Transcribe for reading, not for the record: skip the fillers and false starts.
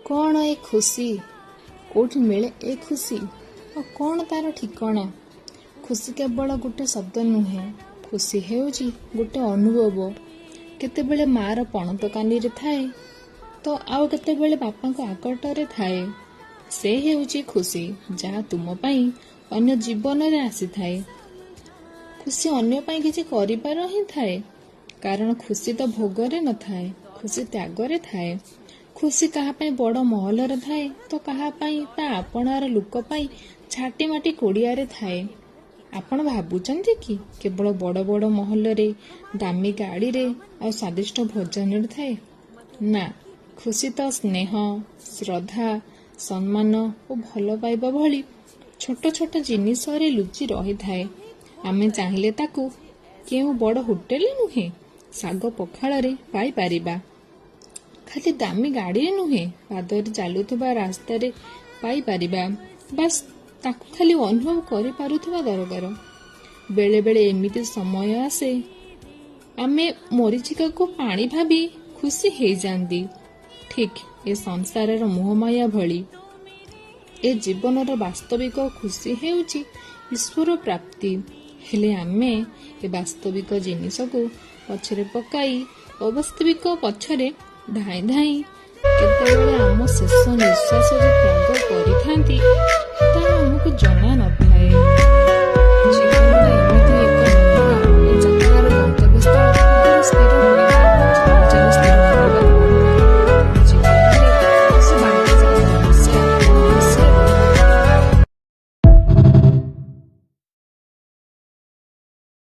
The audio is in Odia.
କ'ଣ ଏ ଖୁସି? କେଉଁଠି ମିଳେ ଏ ଖୁସି, ଆଉ କ'ଣ ତା'ର ଠିକଣା? ଖୁସି କେବଳ ଗୋଟେ ଶବ୍ଦ ନୁହେଁ, ଖୁସି ହେଉଛି ଗୋଟେ ଅନୁଭବ। କେତେବେଳେ ମାଆର ପଣତ କାନିରେ ଥାଏ ତ ଆଉ କେତେବେଳେ ବାପାଙ୍କ ଆକଟରେ ଥାଏ। ସେ ହେଉଛି ଖୁସି, ଯାହା ତୁମ ପାଇଁ ଅନ୍ୟ ଜୀବନରେ ଆସିଥାଏ। ଖୁସି ଅନ୍ୟ ପାଇଁ କିଛି କରିବାର ହିଁ ଥାଏ, କାରଣ ଖୁସି ତ ଭୋଗରେ ନଥାଏ, ଖୁସି ତ୍ୟାଗରେ ଥାଏ। ଖୁସି କାହା ପାଇଁ ବଡ଼ ମହଲରେ ଥାଏ ତ କାହା ପାଇଁ ତା ଆପଣାର ଲୋକ ପାଇଁ ଝାଟିମାଟି କୁଡ଼ିଆରେ ଥାଏ। ଆପଣ ଭାବୁଛନ୍ତି କି କେବଳ ବଡ଼ ବଡ଼ ମହଲରେ, ଦାମୀ ଗାଡ଼ିରେ ଆଉ ସ୍ୱାଦିଷ୍ଟ ଭୋଜନରେ ଥାଏ? ନା, ଖୁସି ତ ସ୍ନେହ, ଶ୍ରଦ୍ଧା, ସମ୍ମାନ ଓ ଭଲ ପାଇବା ଭଳି ଛୋଟ ଛୋଟ ଜିନିଷରେ ଲୁଚି ରହିଥାଏ। ଆମେ ଚାହିଁଲେ ତାକୁ କେଉଁ ବଡ଼ ହୋଟେଲରେ ନୁହେଁ, ଶାଗ ପଖାଳରେ ପାଇପାରିବା। ଖାଲି ଦାମୀ ଗାଡ଼ିରେ ନୁହେଁ, ପାଦରେ ଚାଲୁଥିବା ରାସ୍ତାରେ ପାଇପାରିବା। ବାସ୍, ତାକୁ ଖାଲି ଅନୁଭବ କରିପାରୁଥିବା ଦରକାର। ବେଳେବେଳେ ଏମିତି ସମୟ ଆସେ, ଆମେ ମରୀଚିକାକୁ ପାଣି ଭାବି ଖୁସି ହେଇଯାନ୍ତି। ଠିକ୍ ଏ ସଂସାରର ମୋହମାୟା ଭଳି ଏ ଜୀବନର ବାସ୍ତବିକ ଖୁସି ହେଉଛି ଈଶ୍ୱର ପ୍ରାପ୍ତି। ହେଲେ ଆମେ ଏ ବାସ୍ତବିକ ଜିନିଷକୁ ପଛରେ ପକାଇ ଅବାସ୍ତବିକ ପଛରେ ଧାଇଁ ଧାଇଁ କେତେବେଳେ ଆମ ଶେଷ ନିଶ୍ୱାସ ଯେ ତ୍ୟାଗ କରିଥାନ୍ତି, ତାହା ଆମକୁ ଜଣା ନଥାଏ।